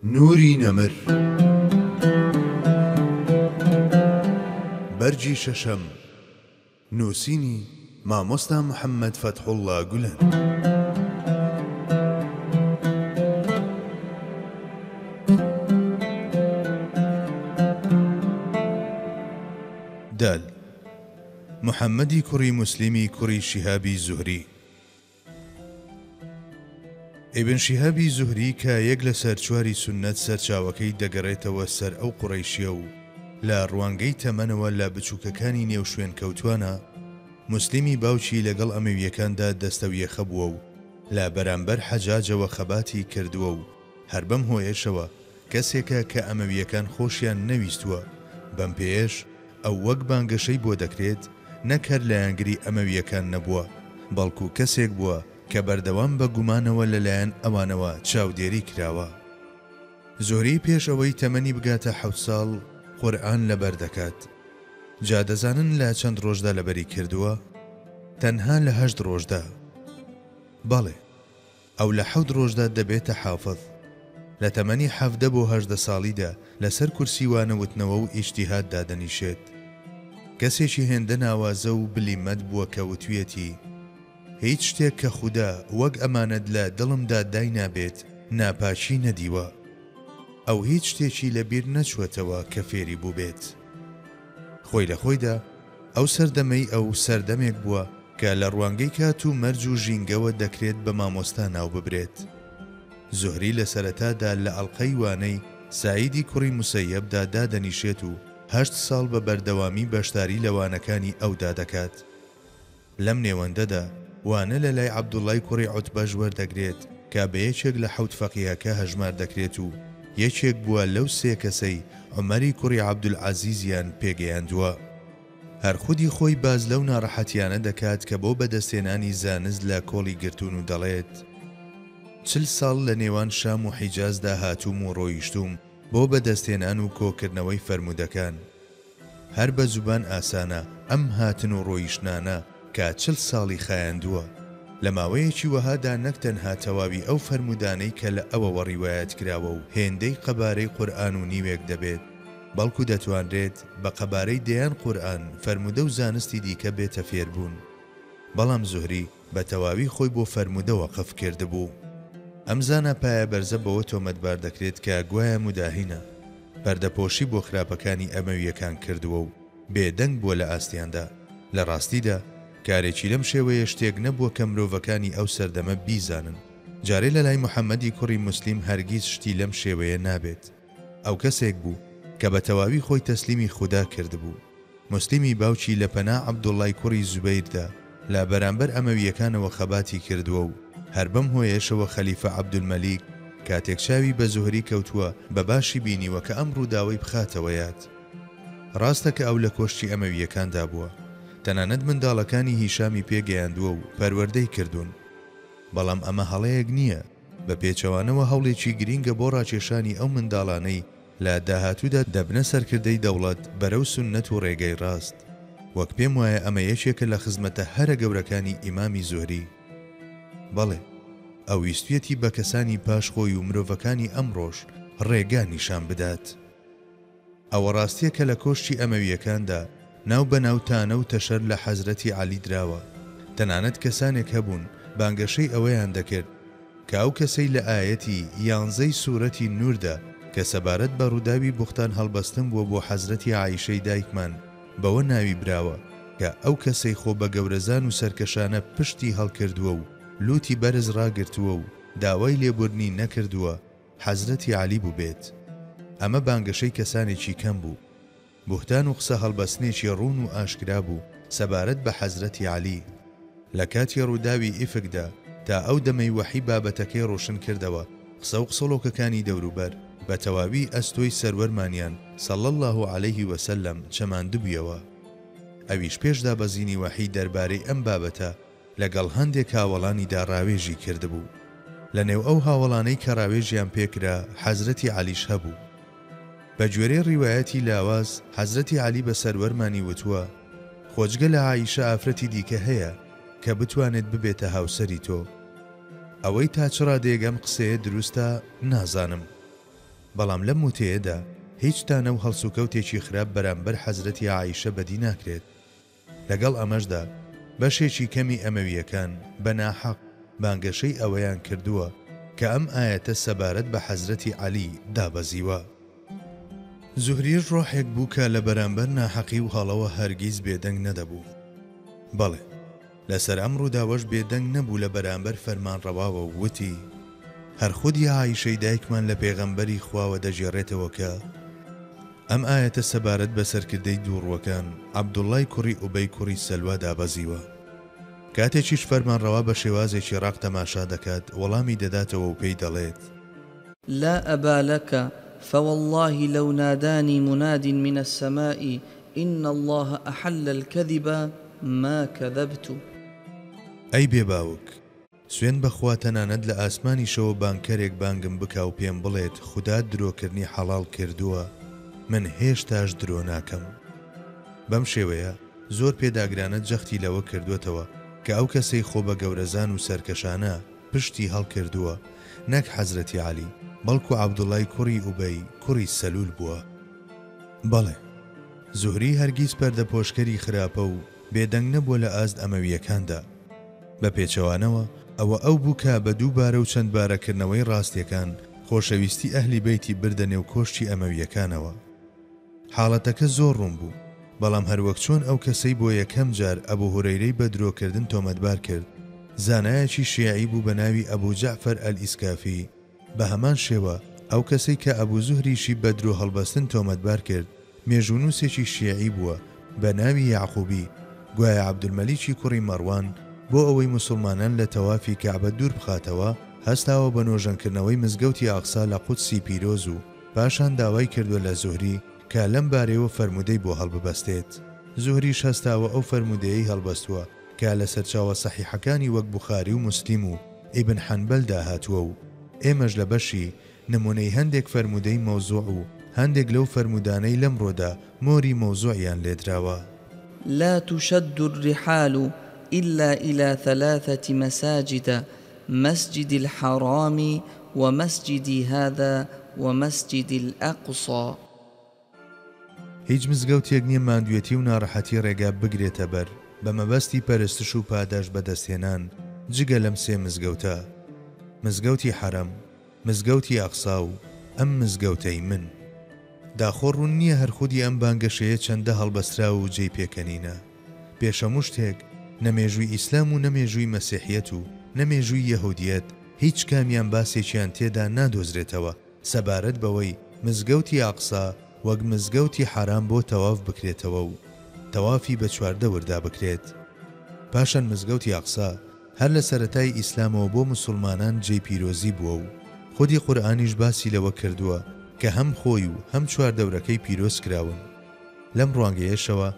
نوری نەمر. بەرگی شەشەم. نووسینی، مامۆستا محەممەد فەتحوڵڵا گولەن. دال. محەممەدی کوڕی موسلیمی کوڕی شیهابی زوهری. ئیبن شیهابی زوهری کە یەک لەسەر چواری سوننەت سەرچاوەکەی دەگەڕێتەوە سەر ئەو قوڕەیشیە و لە ڕوانگەی تەمەنەوە لە بچووکەکانی نێو شوێنکەوتوانە، موسلیمی باوکی لەگەڵ ئەمەوییەکاندا دەستەویەخە بووە و لە بەرامبەر حەجاجەوە خەباتی کردووە و هەر بەم هۆیەشەوە کەسێکە کە ئەمەوییەکان خۆشیان نەویستووە، بەم پێیەش ئەو وەک بانگەشەی بۆ دەکرێت نەک هەر لایەنگری ئەمەوییەکان نەبووە، بەڵکو کەسێک بووە کە بەردەوام بە گومانەوە لەلایەن ئەوانەوە چاودێری کراوە. زوهری پێش ئەوەی تەمەنی بگاتە حەوت ساڵ قورئان لەبەر دەکات. جا دەزانن لە چەند ڕۆژدا لەبەری کردووە؟ تەنها لە هەشت ڕۆژدا. بەڵێ. ئەو لە حەوت ڕۆژدا دەبێتە حافز. لە تەمەنی 17 بۆ 18 ساڵیدا لەسەر کورسی وانەوتنەوە و ئیجتیهاد دادەنیشێت. کەسێکی هێندە ناوازە و بلیمەت بووە کە وتویەتی، هیچ شتێک کە خودا وەک ئەمانەت لە دڵمدا داینابێت ناپاکی نەدیوە. ئەو هیچ شتێکی لە بیر نەچووەتەوە کە فێری بووبێت. خۆی لە خۆیدا ئەو سەردەمەی ئەو سەردەمێک بووە کە لە ڕوانگەی کات و مەرج و ژینگەوە دەکرێت بە مامۆستا ناو ببرێت. زوهری لە سەرەتادا لە ئەڵقەی وانەی سەعیدی کوڕی موسەیەبدا دادەنیشێت و هەشت ساڵ بە بەردەوامی بەشداری لە وانەکانی ئەودا دەکات. لەم نێوەندەدا وانە لە لای عەبدوڵای کوڕی عوتبەش وەردەگرێت کە بە یەکێک لە حەوت فەقیهەکە هەژمار دەکرێت و یەکێک بووە لەو سێ کەسەی عومەری کوڕی عەبدولعەزیزیان پێگەیاندووە. هەر خودی خۆی باس لەو ناڕەحەتیانە دەکات کە بۆ بەدەستهێنانی زانست لە کۆڵی گرتوون و دەڵێت، 40 ساڵ لە نێوان شام و حیجازدا هاتووم و ڕۆیشتووم بۆ بەدەستهێنان و کۆکردنەوەی فەرموودەکان. هەر بە زوبان ئاسانە ئەم هاتن و ڕۆیشتنانە کە 40 ساڵی خایاندووە. لە ماوەیەکی وەهادا نەک تەنها تەواوی ئەو فەرموودانەی کە لە ئەوەوە ڕیوایەت کراوە و هێندەی قەبارەی قورئان و نیوێک دەبێت، بەڵکو دەتوانرێت بە قەبارەی دەیان قورئان، فەرموودە و زانستی دیکە بێتە فێربوون. بەڵام زوهری بە تەواوی خۆی بۆ فەرموودە وەقف کردبوو. ئەم زانا پایەبەرزە بەوە تۆمەتبار دەکرێت کە گوایە موداهینە، پەردەپۆشی بۆ خراپەکانی ئەمەوییەکان کردووە و بێدەنگ بووە لە ئاستیاندا. لە ڕاستیدا کارێکی لەم شێوەیە شتێک نەبووە کە مرۆڤەکانی ئەو سەردەمە بیزانن. جارێ لە لای محەمەدی کوڕی موسلیم هەرگیز شتی لەم شێوەیە نابێت. ئەو کەسێک بوو کە بە تەواوی خۆی تەسلیمی خودا کردبوو. موسلیمی باوکی لە پەنا عەبدوڵڵای کوڕی زوبەیردا لە بەرامبەر ئەمەوییەکانەوە خەباتی کردووە و هەر بەم هۆیەشەوە خەلیفە عەبدولمەلیک کاتێک چاوی بە زوهری کەوتووە بە باشی بینیوە کە ئەم ڕووداوەی بخاتەوە یاد. ڕاستە کە ئەو لە کۆشکی ئەمەوییەکاندا بووە، تەنانەت منداڵەکانی هیشامی پێ گەیاندووە و پەروەردەی کردوون. بەڵام ئەمە هەڵەیەک نییە، بە پێچەوانەوە هەوڵێکی گرینگە بۆ ڕاکێشانی ئەو منداڵانەی لە داهاتوودا دەبنە سەرکردەی دەوڵەت بەرەو سوننەت و ڕێگەی ڕاست. وەک پێم وایە ئەمە یەکێکە لە خزمەتە هەرە گەورەکانی ئیمامی زوهری. بەڵێ، ئەو ویستویەتی بە کەسانی پاش خۆی و مرۆڤەکانی ئەمڕۆش ڕێگا نیشان بدات. ئەوە ڕاستیە کە لە کۆشکی ئەمەوییەکاندا ناو بە ناو تانە و تەشەر لە حەزرەتی عەلی دراوە، تەنانەت کەسانێک هەبوون بانگەشەی ئەوەیان دەکرد کە ئەو کەسەی لە ئایەتی یانزەی سورەتی نوردا کە سەبارەت بە ڕووداوی بوختان هەڵبەستن بووە بۆ حەزرەتی عائیشەی دایکمان بەوە ناوی براوە کە ئەو کەسەی خۆ بە گەورەزان و سەرکەشانە پشتی هەڵکردووە و لوتی بەرز ڕاگرتووە و داوای لێبوردنی نەکردووە حەزرەتی عەلی بووبێت. ئەمە بانگەشەی کەسانێکی کەم بوو. بوهتان و قسە هەڵبەستنێکی ڕوون و ئاشکرا بوو سەبارەت بە حەزرەتی عەلی. لە کاتی ڕووداوی ئیفکدا تا ئەو دەمەی وەحی بابەتەکەی ڕۆشن کردەوە قسە و قسەڵۆکەکانی دەوروبەر بە تەواوی ئەستۆی سەروەرمانیان صلی اللە علیه وسلم چەماندبوویەوە. ئەویش پێش دابەزینی وەحی دەربارەی ئەم بابەتە لەگەڵ هەندێک هاوەڵانیدا ڕاوێژی کردبوو. لە نێو ئەو هاوەڵانەی کە ڕاوێژیان پێ کرا حەزرەتی عەلیش هەبوو. بە گوێرەی ڕیوایەتی لاواز حەزرەتی عەلی بە سەروەرمانی وتووە، خۆ جگە لە عائیشە ئافرەتی دیکە هەیە کە بتوانێت ببێتە هاوسەری تۆ. ئەوەی تا چ ڕادەیەک ئەم قسەیە دروستە نازانم. بەڵام لەم وتەیەدا هیچ تانە و هەڵسوکەوتێکی خراپ بەرامبەر حەزرەتی عائیشە بەدی ناکرێت. لەگەڵ ئەمەشدا بەشێکی کەمی ئەمەوییەکان بە ناحەق بانگەشەی ئەوەیان کردووە کە ئەم ئایەتە سەبارەت بە حەزرەتی عەلی دابەزیوە. زوهریش ڕۆحێک بوو کە لە بەرامبەر ناحەقی و هەڵەوە هەرگیز بێدەنگ نەدەبوو. بەڵێ، لەسەر ئەم ڕووداوەش بێدەنگ نەبوو لە بەرامبەر فەرمانڕەواوە و وتی، هەر خودی عائیشەی دایکمان لە پێغەمبەری خواوە دەگێڕێتەوە کە، ئەم ئایەتە سەبارەت بە سەرکردەی دووڕووەکان عەبدوڵڵای کوڕی ئوبەی کوڕی سەلوا دابەزیوە. کاتێکیش فەرمانڕەوا بە شێوازێکی ڕەق تەماشا دەکات وەڵامی دەداتەوە و پێی دەڵێت. لا أبا لك فواللە لو نادانی مناد من السماء ان اللە احل الکذب ما کذبت. ئەی بێ باوک! سوێند بە خوا تەنانەت لە ئاسمانیشەوە بانگکەرێک بانگم بکا و پێم بڵێت خودا درۆکردنی حەڵاڵ کردووە من هێشتاش درۆ ناکەم. بەم شێوەیە زۆر پێداگرانە جەختی لەوە کردووەتەوە کە ئەو کەسەی خۆ بە گەورەزان و سەرکەشانە پشتی هەڵکردووە نەک حەزرەتی عەلی بەڵکو عەبدوڵای کوڕی ئوبەی کوڕی سەلول بووە. بەڵێ زوهری هەرگیز پەردەپۆشکەری خراپە و بێدەنگ نەبووە لە ئاست ئەمەوییەکاندا. بە پێچەوانەوە ئەوە ئەو بوو کە بە دووبارە و چەندبارە کردنەوەی ڕاستیەکان خۆشەویستی ئەهلی بەیتی بردە نێو کۆشکی ئەمەوییەکانەوە. حاڵەتەکە زۆر ڕوون بوو، بەڵام هەروەک چۆن ئەو کەسەی بۆ یەکەم جار ئەبو هورەیرەی بە درۆکردن تۆمەتبار کرد، زانایەکی شیعی بوو بە ناوی ئەبو جەعفەر ئەلئیسکافی، بە هەمان شێوە ئەو کەسەی کە ئەبو زوهریشی بە درۆ هەڵبەستن تۆمەتبار کرد، مێژوونووسێکی شیعی بووە بە ناوی یەعقوبی، گوایە عەبدولمەلیکی کوڕی مەڕوان بۆ ئەوەی موسوڵمانان لە تەوافی کەعبە دوور بخاتەوە، هەستاوە بە نۆژەنکردنەوەی مزگەوتی ئەقسا لە قودسی پیرۆز و پاشان داوای کردووە لە زوهری کە لەم بارەیەوە فەرموودەی بۆ هەڵببەستێت. زوهریش هەستاوە ئەو فەرموودەیەی هەڵبەستووە کە لە سەرچاوە سەحیحەکانی وەک بوخاری و موسلیم و ئیبن حەنبەلدا هاتووە و ئێمەش لە بەشی نموونەی هەندێک فەرموودەی مەوزوع و هەندێک لەو فەرموودانەی لەمڕۆدا مۆری مەوزوعیان لێدراوە. لا تشد الرحال إلا إلى ثلاثة مساجد مسجد الحرام ومسجدي هذا ومسجد الأقصی. هیچ مزگەوتێک نیە ماندوێتی و ناڕەحەتی ڕێگا بگرێتە بەر بە مەبەستی پەرستش و پاداشت بەدەستهێنان جگە لەم سێ مزگەوتە، مزگەوتی حەرەم، مزگەوتی ئەقسا و ئەم مزگەوتەی من. داخۆ ڕوون نیە هەر خودی ئەم بانگەشەیە چەندە هەڵبەستراو و جێی پێکەنینە؟ پێش هەموو شتێک نە مێژووی ئیسلام و نە مێژووی مەسیحیەت و نە مێژووی یەهودیەت هیچ کامیان باسێکیان تێدا نادۆزرێتەوە سەبارەت بەوەی مزگەوتی ئەقسا وەک مزگەوتی حەرام بۆ تەواف بکرێتەوە و تەوافی بە چواردەوردا بکرێت. پاشان مزگەوتی ئەقسا هەر لە سەرەتای ئیسلامەوە بۆ موسوڵمانان جێی پیرۆزی بووە و خودی قورئانیش باسی لەوە کردووە کە هەم خۆی و هەم چواردەورەکەی پیرۆز کراون. لەم ڕوانگەیەشەوە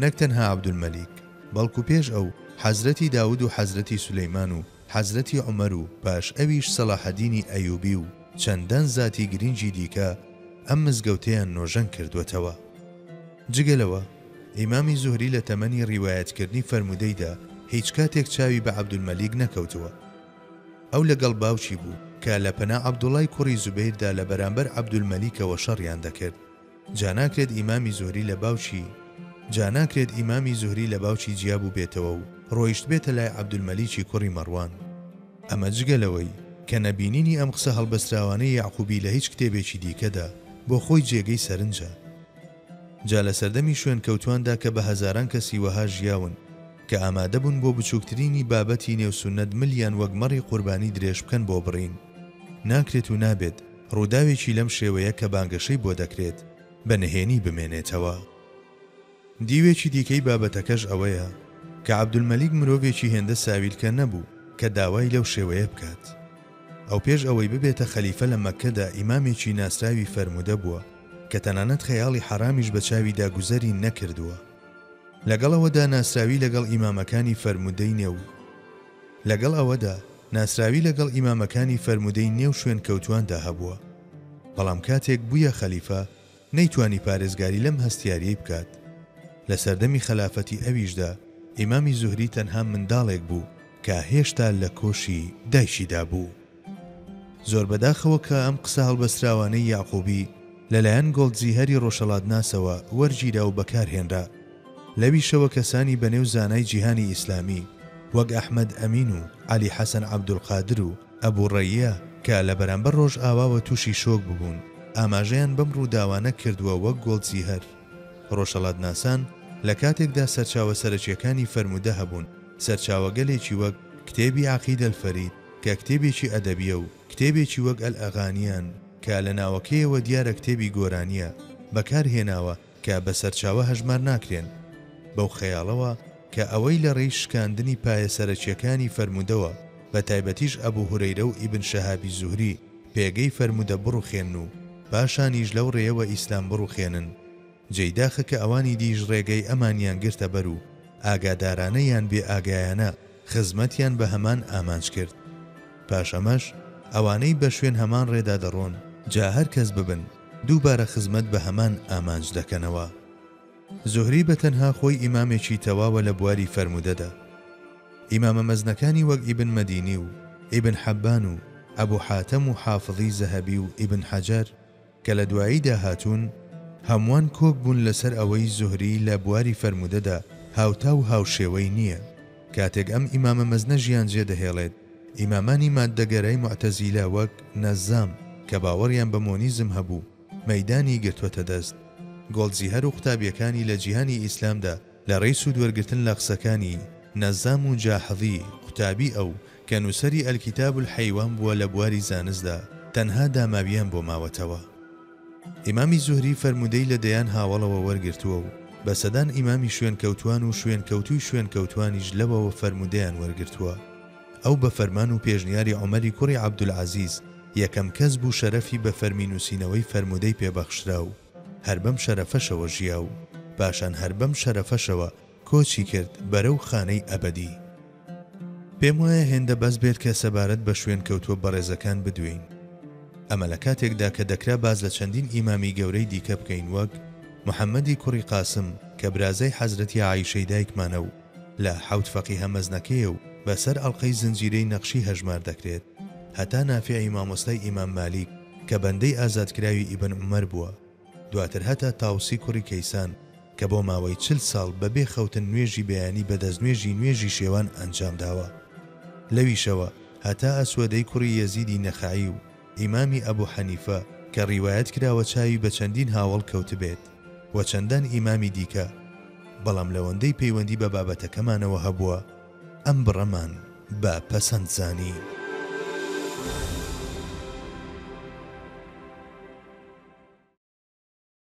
نەک تەنها عەبدولمەلیک بەڵکو پێش ئەو حەزرەتی داود و حەزرەتی سولەیمان و حەزرەتی عومەر و پاش ئەویش سەڵاحەدینی ئەیوبی و چەندان زاتی گرینگی دیکە ئەم مزگەوتەیان نۆژەن کردووەتەوە. جگە لەوە ئیمامی زوهری لە تەمەنی ڕیوایەتکردنی فەرموودەیدا هیچ کاتێک چاوی بە عەبدولمەلیک نەکەوتووە. ئەو لەگەڵ باوکی بوو کە لە پەنا عەبدوڵای کوڕی زوبەیردا لە بەرامبەر عەبدولمەلیکەوە شەڕیان دەکرد. جا ناکرێت ئیمامی زوهری لە باوکی جا ناکرێت ئیمامی زوهری لە باوکی جیا بووبێتەوە و ڕۆیشتبێتە لای عەبدولمەلیکی کوڕی مەڕوان. ئەمە جگە لەوەی کە نەبینینی ئەم قسە هەڵبەستراوانەی یەعقوبی لە هیچ کتێبێکی دیکەدا بۆ خۆی جێگەی سەرنجە. جا لە سەردەمی شوێنکەوتواندا کە بە هەزاران کەسی وەها ژیاون کە ئامادەبوون بۆ بچووکترینی بابەتی نێو سوننەت ملیان وەک مەڕی قوربانی درێژ بکەن بۆ بڕین، ناکرێت و نابێت ڕووداوێکی لەم شێوەیە کە بانگەشەی بۆ دەکرێت بە نهێنی بمێنێتەوە. دیوێکی دیکەی بابەتەکەش ئەوەیە کە عەبدولمەلیک مرۆڤێکی هێندە ساویلکە نەبوو کە داوای لەو شێوەیە بکات. ئەو پێش ئەوەی ببێتە خەلیفە لە مەککەدا ئیمامێکی ناسراوی فەرموودە بووە کە تەنانەت خەیاڵی حەرامیش بە چاویدا گوزەری نەکردووە. لەگەڵ ئەوەدا ناسراوی لەگەڵ ئیمامەکانی فەرموودەی نێو لەگەڵ ئەوەدا ناسراوی لەگەڵ ئیمامەکانی فەرموودەی نێو شوێنکەوتوواندا هەبووە. بەڵام کاتێک بوویە خەلیفە نەیتوانی پارێزگاری لەم هەستیاریەی بکات. لە سەردەمی خەلافەتی ئەویشدا ئیمامی زوهری تەنها منداڵێک بوو کە هێشتا لە کۆشی دایکیدا بوو. زۆر بەداخەوە کە ئەم قسە هەڵبەستراوانەی یەعقوبی لەلایەن گۆڵدزیهەری ڕۆژهەڵاتناسەوە وەرگیرا و بەکارهێنرا. لەویشەوە کەسانی بەنێو زانای جیهانی ئیسلامی وەک ئەحمەد ئەمین و عەلی حەسەن عەبدولقادر و ئەبو ڕەییا کە لە بەرامبەر ڕۆژئاواوە تووشی شۆک ببوون ئاماژەیان بەم ڕووداوانە کردووە وەک گۆڵدزیهەر. ڕۆژهەڵاتناسان لە کاتێکدا سەرچاوە سەرەکییەکانی فەرموودە هەبوون، سەرچاوەگەلێکی وەک کتێبی عەقید الفرید کە کتێبێکی ئەدەبییە و کتێبێکی وەک الاغانیان کە لە ناوەکەیەوە دیارە کتێبی گۆرانییە بەکار هێناوە کە بە سەرچاوە هەژمار ناکرێن بەو خەیاڵەوە کە ئەوەی لە ڕێی شکاندنی پایە سەرەکییەکانی فەرموودەوە بە تایبەتیش ئەبو هورەیرە و ئیبن شەهابی زوهری پێگەی فەرموودە بڕوخێنن و پاشانیش لەو ڕێیەوە ئیسلام بڕوخێنن جێی داخە کە ئەوانی دیش ڕێگەی ئەمانیان گرتە بەر و ئاگادارانە یان بێ ئاگایانە خزمەتیان بە هەمان ئامانج کرد. پاش ئەمەش ئەوانەی بە شوێن هەمان ڕێدا دەڕۆن، جا هەر کەس ببن، دووبارە خزمەت بە هەمان ئامانج دەکەنەوە. زوهری بە تەنها خۆی ئیمامێکی تەواوە لە بواری فەرموودەدا. ئیمامە مەزنەکانی وەک ئیبن مەدینی و ئیبن حەبان و ئەبو حاتەم و حافزی زەهەبی و ئیبن حەجەر، کە لە دواییدا هاتوون، هەمووان کۆک بوون لەسەر ئەوەی زوهری لە بواری فەرموودەدا هاوتا و هاوشێوەی نییە. کاتێک ئەم ئیمامە مەزنە ژیان جێدەهێڵێت، ئیمامانی ماددەگەرای موعتەزیلە وەک، نەزام، کە باوەڕیان بە مۆنیزم هەبوو، مەیدانی گرتووەتە دەست. گۆڵدزیهەر و قوتابییەکانی لە جیهانی ئیسلامدا لە ڕێی سوودوەرگرتن لە قسەکانی، نەزام و جاحظی، قوتابی ئەو، کە نووسەری الکتاب الحیوان بووە لە بواری زانستدا، تەنها داماویان بۆ ماوەتەوە. ئیمامی زوهری فەرموودەی لە دەیان هاوەڵەوە وەرگرتووە و بە سەدان ئیمامی شوێنکەوتوان و شوێنکەوتووی شوێنکەوتوانیش لەوەوە فەرموودەیان وەرگرتووە. ئەو بە فەرمان و پێشنیاری عومەری کوڕی عەبدولعەزیز یەکەم کەس بوو شەرەفی بە فەرمی نووسینەوەی فەرموودەی پێ بەخشرا و هەر بەم شەرەفەشەوە ژیا و پاشان هەر بەم شەرەفەشەوە کۆچی کرد بەرەو خانەی ئەبەدی. پێم وایە هێندە بەس بێت کە سەبارەت بە شوێنکەوتووە بەڕێزەکان بدوێین. ئەمە لە کاتێکدا کە دەکرا باس لە چەندین ئیمامی گەورەی دیکە بکەین وەک، محەمەدی کوڕی قاسم کە برازای حەزرەتی عائیشەی دایکمانە و لە حەوت فەقیهە مەزنەکەیە و بەسەر ئەڵقەی زنجیرەی نەقشی هەژمار دەکرێت، هەتا نافیعی مامۆستای ئیمام مالیک کە بەندەی ئازادکراوی ئیبن عومەر بووە. دواتر هەتا تاوسی کوڕی کەیسان کە بۆ ماوەی چل ساڵ بە بێ خەوتن نوێژی بەیانی بە دەستنوێژی نوێژی شێوان ئەنجام داوە. لەویشەوە هەتا ئەسوەدەی کوڕی یەزیدی نەخەعی و ئیمامی ئەبو حەنیفە کە ڕیوایەت کراوە چاوی بە چەندین هاوەڵ کەوتبێت و چەندان ئیمامی دیکە، بەڵام لەوەندەی پەیوەندی بە بابەتەکەمانەوە هەبووە ئەم بڕەمان بە پەسەند زانی.